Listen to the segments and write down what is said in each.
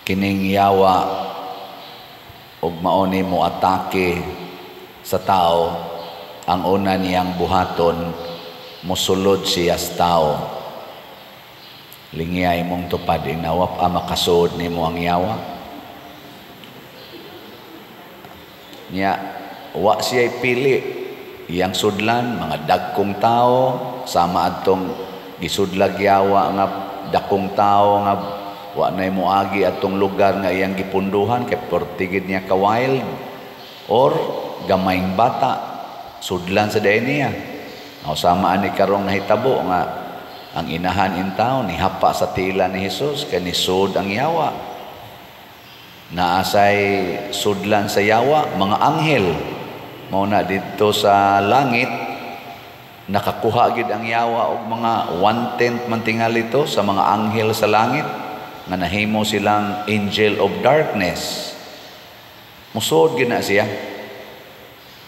Kining yawa ug mao ni mo atake sa tao, ang una niyang buhaton, mosulod siya sa tao. Lingiyay mong tupad, inawap a makasuod nimo ang yawa. Nya wa siya pili iyang sudlan mga dagkong tao, sama adtong gisudlag yawa nga dakong tao nga wa nay moagi atong lugar nga iyang gipunduhan kay pertigid niya ka wild, or gamayng bata sudlan sa day niya. O sama ani karong nahitabo nga ang inahan in town nihapa sa tila ni Jesus kay nisud ang yawa. Naasay sudlan sa yawa mga anghel. Mao na didto sa langit nakakuha gid ang yawa og mga 1/10 man tingali to sa mga anghel sa langit nga nahimo silang angel of darkness. Musod gid na siya.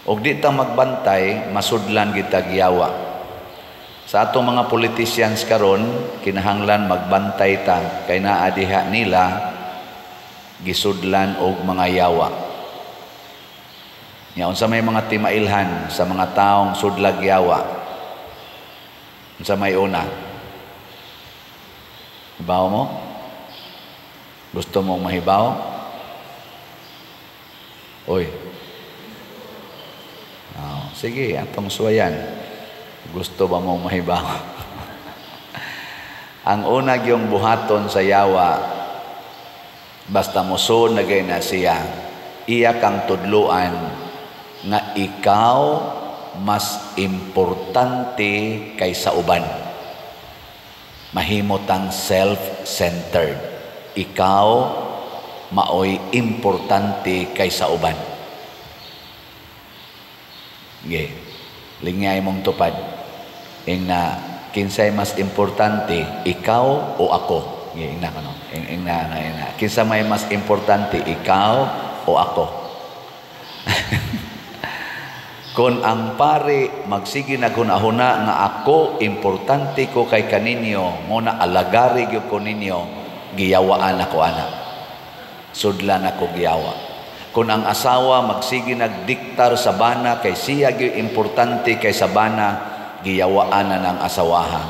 Og di ta magbantay, masudlan gid tag yawa. Sa atong mga politicians karon, kinahanglan magbantay ta kay naa diha nila gisudlan og mga yawa. Nya unsa may mga timailhan sa mga taong sudlag yawa? Unsa may una? Hibaw mo? Gusto mong mahibaw? Oy. Oh, sige, atong suwayan. Gusto ba mong mahibaw? Ang una gyung buhaton sa yawa, basta mosuod na gay na siya, iya kang tudluan nga ikaw mas importante kaysa uban. Mahimo tang self-centered. Ikaw maoy importante kaysa uban. Ge, lingay mong tupad. Ing na kinsay mas importante, ikaw o ako? Ge, ing na kano. Ing na, na, ing na. Kinsa may mas importante, ikaw o ako? Kung ang pare magsige naghuna-huna nga ako importante ko kay kaninyo, mo na alagari gyud ko ninyo, giyawaan ako ana. Sudlan ako giyawa. Kung ang asawa magsige nagdiktar sa bana kay siya gyud importante kay sa bana, giyawaan na ng asawaha.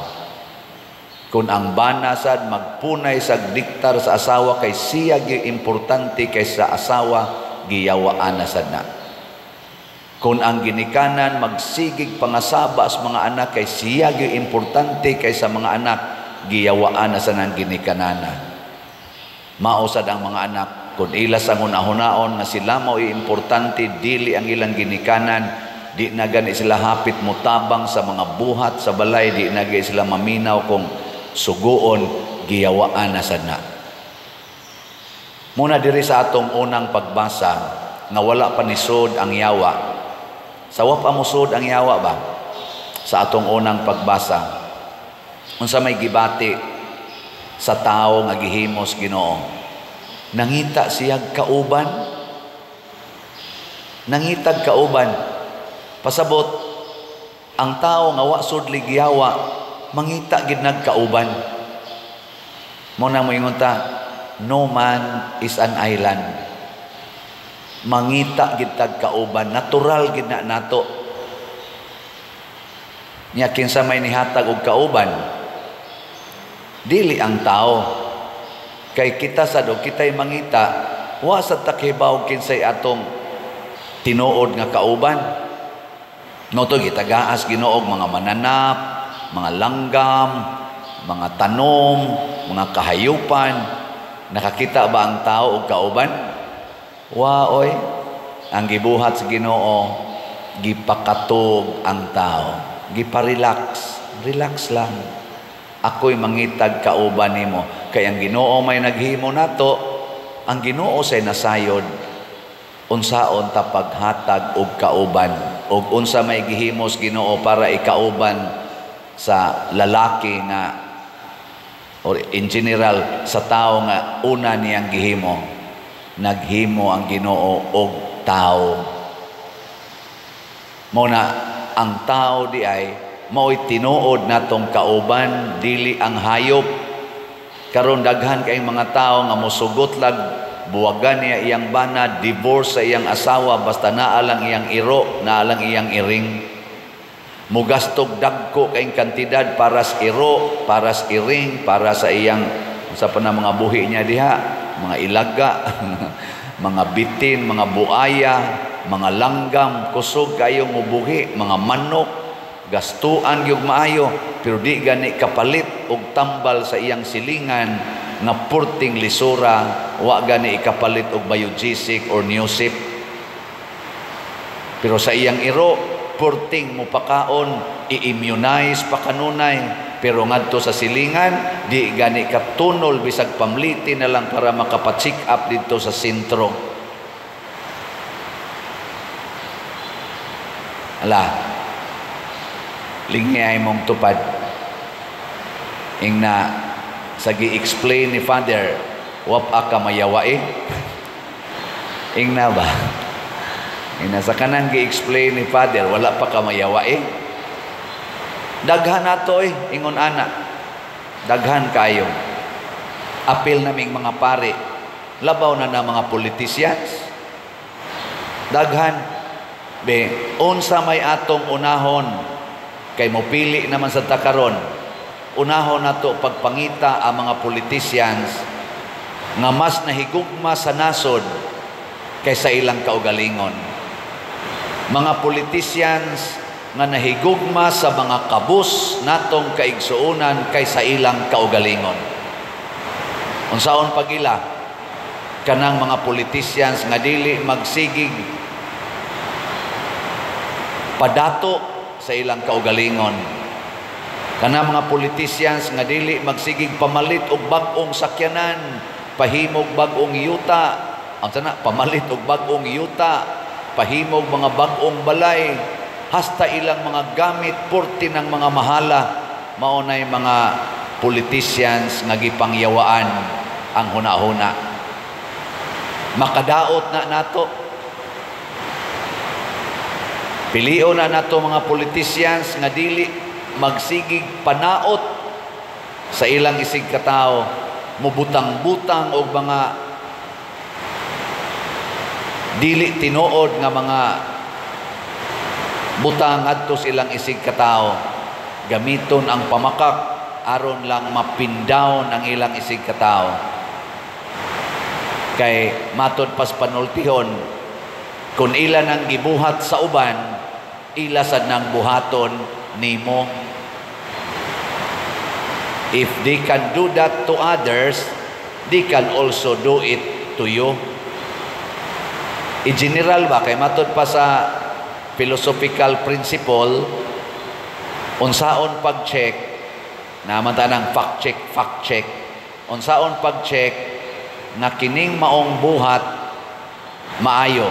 Kung ang bana sad magpunay sa diktar sa asawa kay siya gyud importante kay sa asawa, giyawaan na sad na. Kung ang ginikanan magsigig pangasaba sa mga anak kay siya gyud importante kay sa mga anak, giyawaan na sa nang ginikanana. Mao sad ang mga anak kung ila sa hunahunaon nga sila mao'y importante, dili ang ilang ginikanan, di na gani sila hapit motabang sa mga buhat sa balay, di na gani sila maminaw kung suguon, giyawaan na sad na. Muna diri sa atong unang pagbasa nga wala pa nisod ang yawa. Sa wa pa mosud ang yawa ba? Sa atong unang pagbasa, unsa may gibati sa tawo nga gihimos Ginoo? Nangita siyag kauban. Nangitag kauban. Pasabot, ang tao nga wa sudlig yawa, mangita gid nagkauban. Mo na moingon ta, no man is an island. Mangita gid tag kauban, natural gid na nato. Nya kinsa may nihatag og kauban? Dili ang tao. Kay kita sad og kitay mangita, wa sad ta kibaw kinsay atong tinuod nga kauban. No to gitagaas Ginoo mga mananap, mga langgam, mga tanom, mga kahayupan. Nakakita ba ang tao og kauban? Wa oy. Ang gibuhat sa Ginoo, gipakatog ang tao, giparelax, relax lang. Ako'y mangitag kauban nimo. Kay ang Ginoo may naghimo nato, ang Ginoo say nasayod unsaon ta paghatag og kauban, og unsa may gihimos Ginoo para ikauban sa lalaki nga or in general sa tao nga una niyang gihimo. Naghimo ang Ginoo og tao. Mao na ang tao di ay mao'y tinuod natong kauban, dili ang hayop. Karon daghan kay mga tao nga mosugot lag buwagan niya iyang bana, divorce sa iyang asawa, basta naa lang iyang iro, naa lang iyang iring. Mugastog dagko kayong kantidad para sa iro, para sa iring, para sa iyang sa pa na mga buhi niya diha, mga ilaga, mga bitin, mga buaya, mga langgam, kusog kayo mubuhi, mga manok, gastuan gyud maayo, pero di gani kapalit og tambal sa iyang silingan nga purting lisura, wa gani ikapalit og Biogesic or Newsip. Pero sa iyang iro, purting mupakaon, i-immunize pa kanunay, pero ngadto sa silingan di gani katunol bisag pamliti na lang para makapa-check up didto sa sentro. Ala, lingi ay mong tupad. Ingna sa gi-explain ni Father, wap ka mayawa eh. Ingna ba? Ingna sa kanang gi-explain ni Father, wala pa ka mayawa eh. Daghan nato eh, ingon ana. Daghan kayo. Apil naming mga pare, labaw na na mga politicians. Daghan be unsa may atong unahon kay mopili naman sa takaron. Unahon nato pagpangita ang mga politicians nga mas nahigugma sa nasod kaysa ilang kaugalingon. Mga politicians nga nahigugma sa mga kabus natong kaigsuonan kaysa ilang kaugalingon. Unsaon pagila kanang mga politicians nga dili magsigig padato sa ilang kaugalingon. Kanang mga politicians nga dili magsigig pamalit og bag-ong sakyanan, pahimog bag-ong yuta, ang sana pamalit og bag-ong yuta, pahimog mga bag-ong balay, hasta ilang mga gamit purti ng mga mahala, mao nay mga politicians nga gipangyawaan ang hunahuna. Makadaot na nato. Pilion na nato mga politicians nga dili magsigig panaot sa ilang isig katao, mubutang-butang og mga dili tinuod nga mga butang adto sa ilang isig katao. Gamiton ang pamakak aron lang mapindown ang ilang isig katao. Kay matod pas panultihon, kung ila nang gibuhat sa uban, ila sad nang buhaton nimo. If they can do that to others, they can also do it to you. I-general ba, kay matod pa sa philosophical principle, unsaon pag-check, naman tanang fact check, fact check, unsaon pag-check nga kining maong buhat maayo,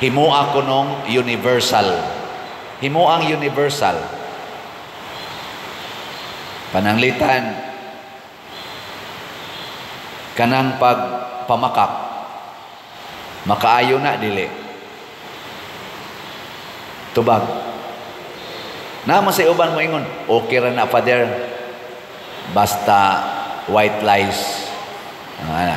himua ko nung universal. Himuang universal. Pananglitan kanang pagpamakak, makaayo na dili. Tubag. Naman sa uban mo ingon, okay ra na Father, basta white lies. Ano?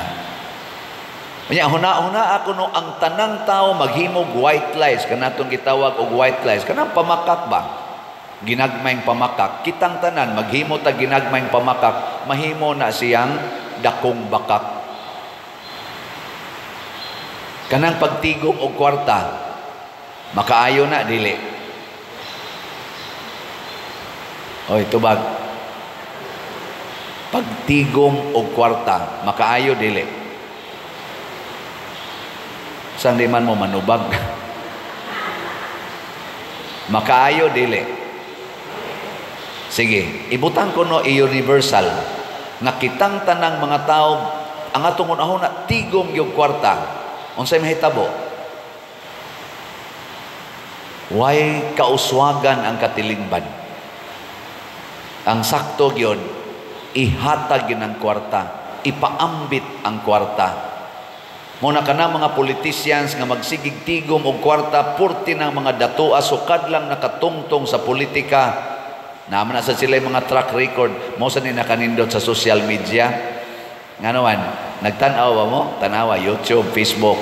Unya huna-huna ako no ang tanang tao maghimog white lies, kanatong gitawag og white lies, kanang pamakak ba? Ginagmayng pamakak. Kitang tanan maghimo ta ginagmayng pamakak, mahimo na siyang dakong bakak. Kanang pagtigom og kwarta, makaayo na dili. Oy, tubag. Pagtigom og kwarta, makaayo dili. San di man mo manubag. Makaayo dili. Sige, ibutang ko no i-universal nga kitang tanang mga tao ang atong unahon na tigom yung kwarta. Unsay mahitabo? Way kauswagan ang katilingban. Ang sakto gyud, ihatag gyud ang kwarta, ipaambit ang kwarta. Muna ka na mga politicians nga magsigig tigom og kwarta, purti ng mga datoa sukad lang nakatungtong sa politika, Naman na sa sila yung mga track record. Mo sa ni nakanindot sa social media. Ngano man, nagtan-aw ba mo? Tanawa, YouTube, Facebook.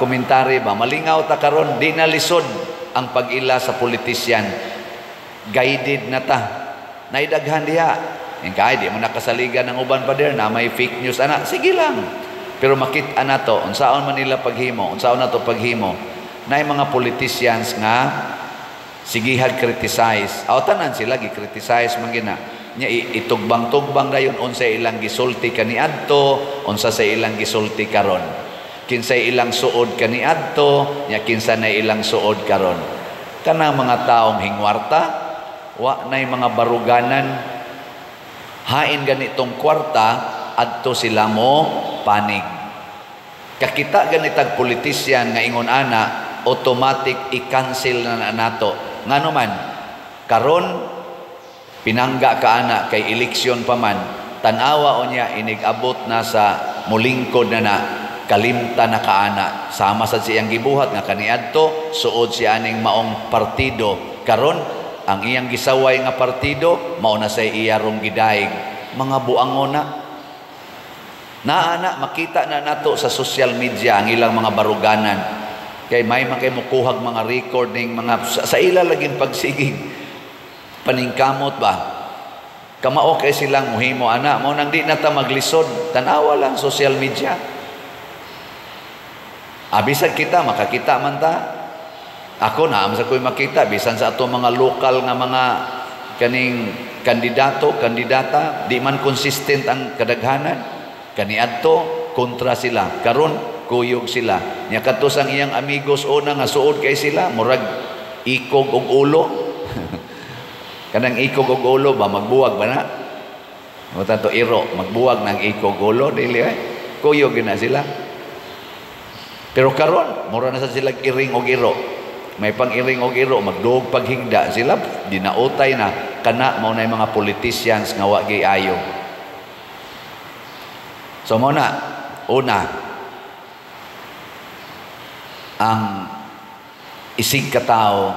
Komentary ba? Malingaw ta karon, di na lisod ang pag-ila sa politisyan. Guided na ta. Naidaghan diha. Yung kay, di mo nakasaligan ng uban pa der na may fake news ana. Sige lang. Pero makita na to, unsaon man nila paghimo, unsaon na to paghimo. Naay mga politicians nga sigihag criticize. Aw, tanan sila gi-criticize man gina. Nya itugbang-tugbang dayon unsa ilang gisulti kaniadto, unsa sa ilang gisulti karon. Kinsay ilang suod kaniadto, nya kinsa na ilang suod karon. Kanang mga taong hingwarta, wa nay mga baruganan, hain ganitong kwarta, adto sila mo panig. Kakita ganitag politisyan nga ingon ana, automatic i-cancel na nato. Ngano man, karon pinangga ka ana kay eleksyon pa man, tan-awa o niya inig-abot na sa mulingkod na na, kalimta na kaana. Sama sa siyang gibuhat nga kaniadto, suod siya aning maong partido. Karon ang iyang gisaway nga partido, mao na say iya rong gidaig. Mga buangon na. Naa na, makita na nato sa social media ang ilang mga baruganan. Kay may man kay mukuhag mga recording, mga sa ila laging pagsigig. Paningkamot ba? Kamao kay silang muhimo ana, mao nang di na ta maglisod, tan-awa lang social media. Abisag kita makakita man ta. Ako na sa ko'y makita bisan sa ato mga lokal nga mga kaning kandidato, kandidata, di man consistent ang kadaghanan. Kaniadto kontra sila, karon kuyog sila. Nya kadto sang iyang amigos una nga suod kay sila, murag ikog og ulo. Kanang ikog og ulo ba magbuwag ba na? Mo tanto iro, magbuwag ng ikog ulo dili ay. Kuyog na sila. Pero karon mura na sa sila iring og iro. May pang iring og iro, magduog paghigda sila, dinautay na kana mao na mga politicians nga wa giayo. So mo na, una, ang isig katao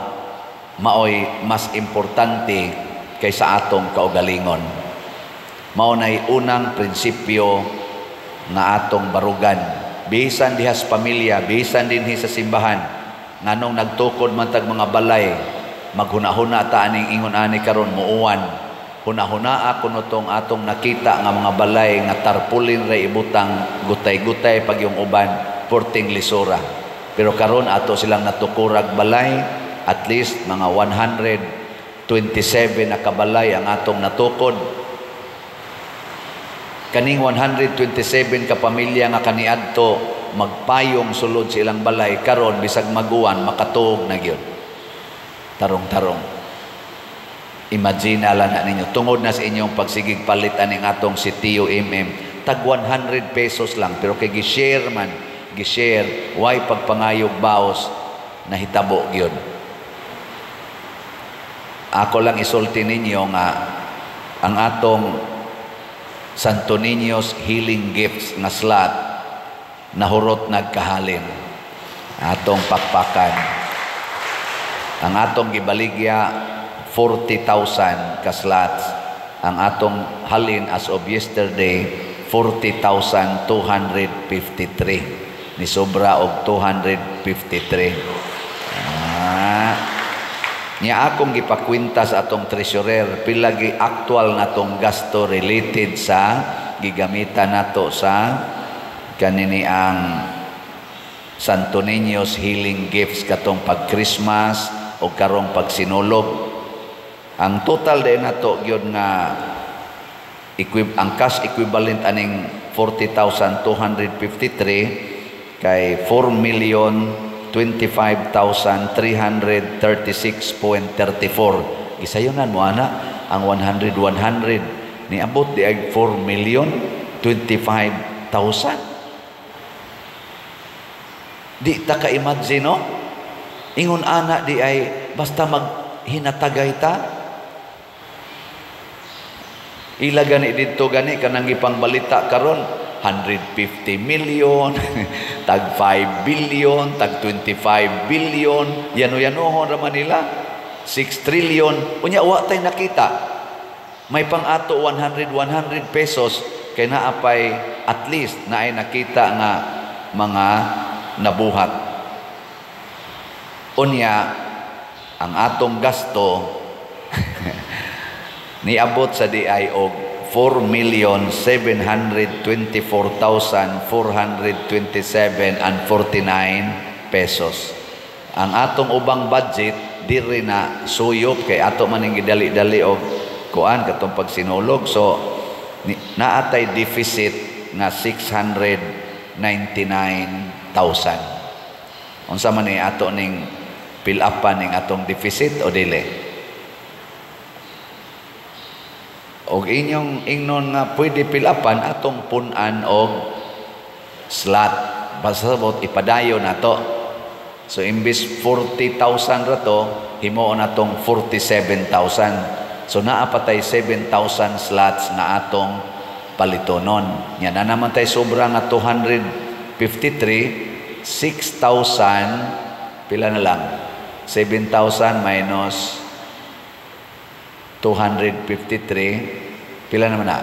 maoy mas importante kaysa atong kaugalingon. Mao nay unang prinsipyo nga atong barugan. Bisan diha sa pamilya, bisan dinhi sa simbahan, nganong nagtukod man tag mga balay, maghuna-huna ta aning ingon ani karon muuwan. Huna-huna ako no tong atong nakita nga mga balay nga tarpulin ra ibutang, gutay-gutay pag yung uban, porting lisura. Pero karon ato silang natukurag balay, at least mga 127 na kabalay ang atong natukod. Kaning 127 ka pamilya nga kaniadto magpayong sulod sa ilang balay, karon bisag maguwan makatuog na gyud. Tarong-tarong. Imagine lang na ninyo, tungod na sa inyong pagsigig palit aning atong si Tio MM, tag 100 pesos lang, pero kay gi-share man, gi-share, why pagpangayog baos, nahitabo gyud. Ako lang isulti ninyo nga ang atong Santo Niño's Healing Gifts nga slot nahurot nagkahalin. Atong pakpakan. Ang atong gibaligya 40,000 ka slots. Ang atong halin as of yesterday 40,253. Ni sobra og 253. Nya akong gipakwenta sa atong treasurer pila gi actual natong gasto related sa gigamitan nato sa kanini ang Santo Niño's Healing Gifts katong pag Christmas o karong pagsinulog. Ang total din nato gyud nga ang cash equivalent aning 40,253 kay 4,025,336.34. Gisayonan mo ana ang 100 100 niabot di ay 4,025,000. Di ta ka-imagine, no? Ingon ana di ay basta maghinatagay ta. Ila gani didto gani kanang gipangbalita karon 150 million, tag 5 billion, tag 25 billion, yano-yanohon ra man nila. 6 trillion, unya wa tay nakita. May pang-ato 100 100 pesos kay naa pay, at least naay nakita nga mga nabuhat. Unya ang atong gasto niabot sa diay og 4,724,427 and 49 pesos. Ang atong ubang budget diri na suyop kay ato man ning gidali-dali og kuan katong pagsinulog, so naatay deficit nga 699,000. Unsa man ni ato ning fill upan ning atong deficit o dili? Og inyong ingnon nga pwede fill upan, atong pun-an og slot. Basta ipadayon nato. So imbis 40,000 ra to, himuon natong 47,000. So naa pa tay 7,000 slots nga atong palitonon. Nya na naman tay sobra nga 253, 6,000 pila na lang? 7,000 minus 253, pila naman na?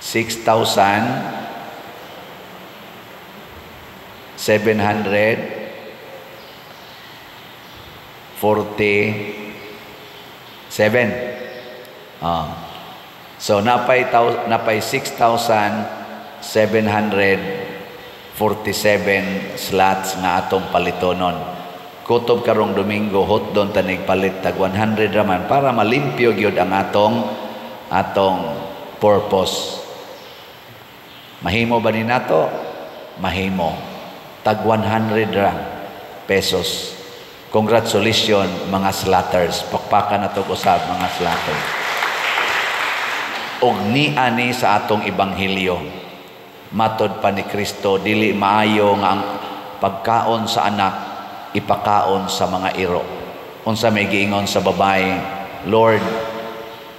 6,747. So napay 6,747 slots nga atong palitonon. Kutob karong Domingo, hotdon tanig palit tag 100 raman para malimpyo gyud ang atong purpose. Mahimo ba ni nato? Mahimo. Tag 100 ra pesos. Congratulations, mga slatters. Pakpakan na to usab, mga slatters. Og niani sa atong ebanghelyo. Matod pa ni Kristo, dili maayo nga ang pagkaon sa anak ipakaon sa mga iro. Unsa may giingon sa babae? "Lord,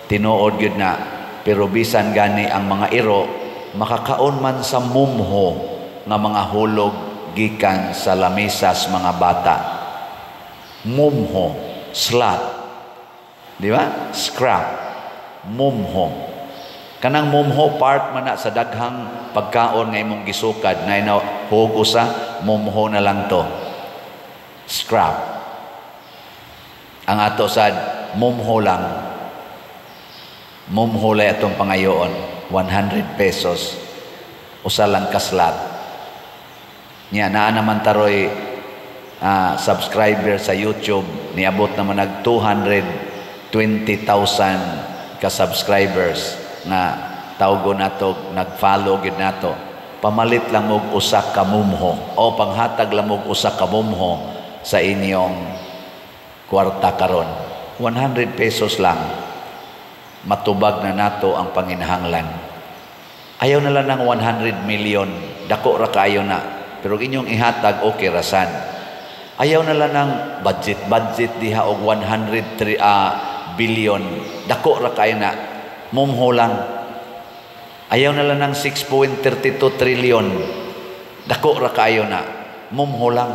tinuod gyud na, pero bisan gani ang mga iro makakaon man sa mumho nga mga hulog gikan sa lamisas mga bata." Mumho, slut. Di ba? Scrap. Mumho. Kanang mumho, part man na sa daghang pagkaon nga imong gisukad na ina hug usa, mumho na lang to. Scrap. Ang ato sad mumho lang. Mumho lay atong pangayoon, 100 pesos. Usa lang ka slot. Nya naa naman taroy subscriber sa YouTube, niabot naman nag 220,000 ka subscribers nga tawgo nato, nag-follow gyud nato. Pamalit lang og usa ka mumho o panghatag lang og usa ka mumho sa inyong kwarta karon. 100 pesos lang, matubag na nato ang panginahanglan. Ayaw na lang ng 100 million, dako ra kaayo na, pero inyong ihatag, okay rasan. Ayaw na lang ng budget budget diha og 103 billion, dako ra kaayo na, mumho lang. Ayaw na lang ng 6.32 trillion, dako ra kaayo na, mumho lang.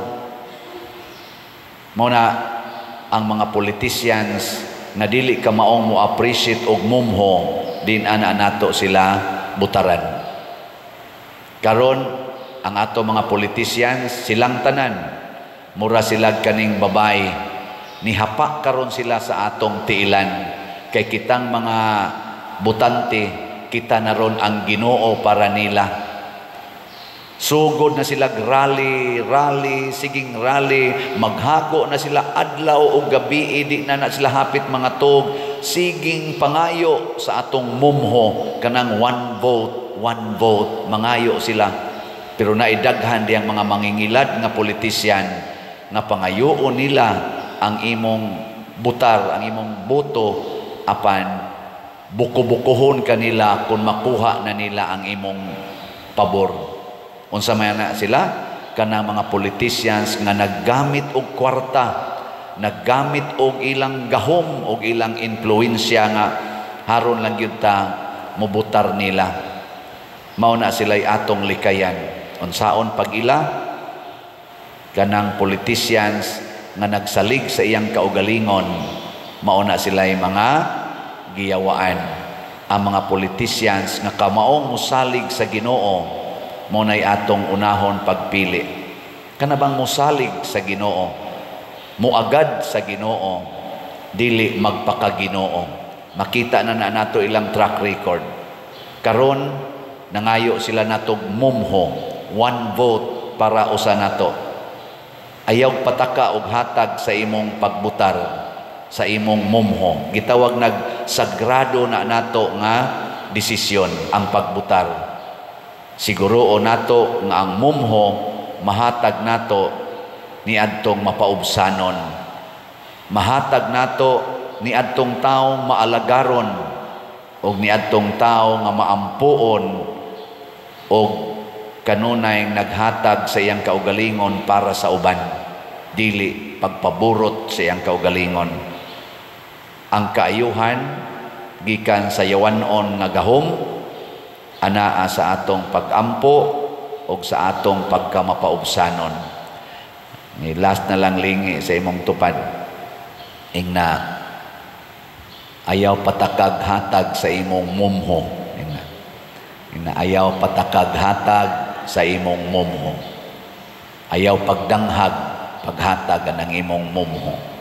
Mao na ang mga politicians nga dili ka maong mo appreciate og mumho, din ana nato sila butaran. Karon ang ato mga politicians, silang tanan mura sila kaning babae, nihapa karon sila sa atong tiilan kay kitang mga butante, kita na ron ang Ginoo para nila. Sugod na sila rally, rally, siging rally, maghako na sila adlaw o gabi, di na na sila hapit mga tog, siging pangayo sa atong mumho, kanang one vote, one vote, mangayo sila. Pero naidaghan diyang mga mangingilad nga politisyan nga pangayoon nila ang imong butar, ang imong boto, apan buko-bukohon kanila kung makuha na nila ang imong pabor. Unsa man na sila? Kanang mga politicians nga naggamit og kwarta, naggamit og ilang gahom og ilang impluwensya nga haron lang gyud ta mobutar nila. Mao na sila'y atong likayan. Unsaon pag-ila? Kanang politicians nga nagsalig sa iyang kaugalingon, mao na sila'y mga giyawaan. Ang mga politicians nga kamaong musalig sa Ginoo, mao na'y atong unahon pagpili. Kana bang musalig sa Ginoo, muagad sa Ginoo, dili magpakaginoo. Makita na na nato ilang track record. Karon nangayo sila natog mumho, one vote para usa nato. Ayaw pataka og hatag sa imong pagbutar, sa imong mumho. Gitawag nag sagrado na nato nga desisyon ang pagbutar. Siguro o nato nga ang mumho mahatag nato niadtong mapaubsanon. Mahatag nato niadtong tawo maalagaron og niadtong tawo nga maampuon og kanunay naghatag sa iyang kaugalingon para sa uban, dili pagpaburot sa iyang kaugalingon. Ang kaayuhan gikan sa yawanon nga gahom anaa sa atong pagampo og sa atong pagkamapaubsanon. Ni last na lang, lingi sa imong tupad. Ingna, ayaw patakag hatag sa imong mumho. Ingna, ingna, ayaw patakag hatag sa imong mumho. Ayaw pagdanghag paghatag ang imong mumho.